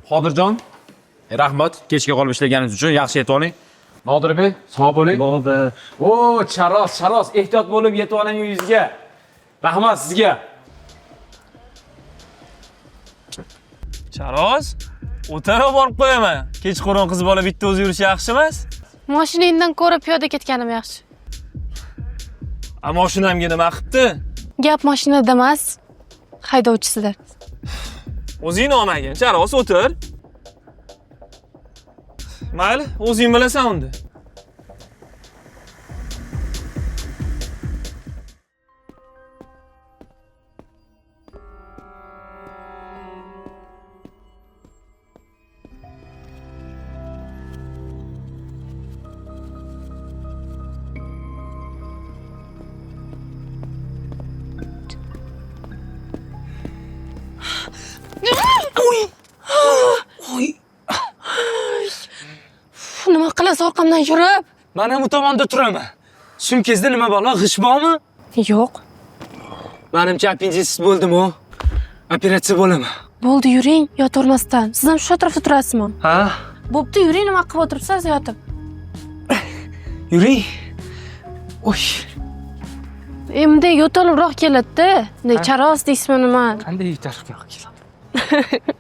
Qodirjon, rahmat kechga qolib ishlaganingiz uchun, yaxshi yetib oling. Nodirbek, sog' bo'ling. Bo'ldi. O, charos, charos, ehtiyot bo'lib yetib oling uyingizga. Rahmat sizga. Charoz, o'tara borib qo'yaman. Kechqurun qiz bola bitta o'zi yurishi yaxshi emas. Mashinangdan ko'ra piyoda ketganim yaxshi. A mashinamga nima qilibdi? Gap mashinada emas, haydovchisida. O'zing olmagin. Charoz, o'tir. Mayli, o'zing bilasan unda. Uf, nima qilasiz orqamdan yurib? Mana bu tomonda turaman. Sumkangizda nima balo, g'ish bormi? Yo'q. Manimcha appenditsit bo'ldim-u. Operatsiya bo'laman. Bo'ldi, yuring, yotavermasdan. Siz ham shu atrofda turasizmi? Ha? Bo'pti, yuring, nima qilib o'tiribsiz yotib? Yuring. Oy, Endi yo'talibroq keladi-da. Bunday charos deysizmi nima? qanday tarafga keladi?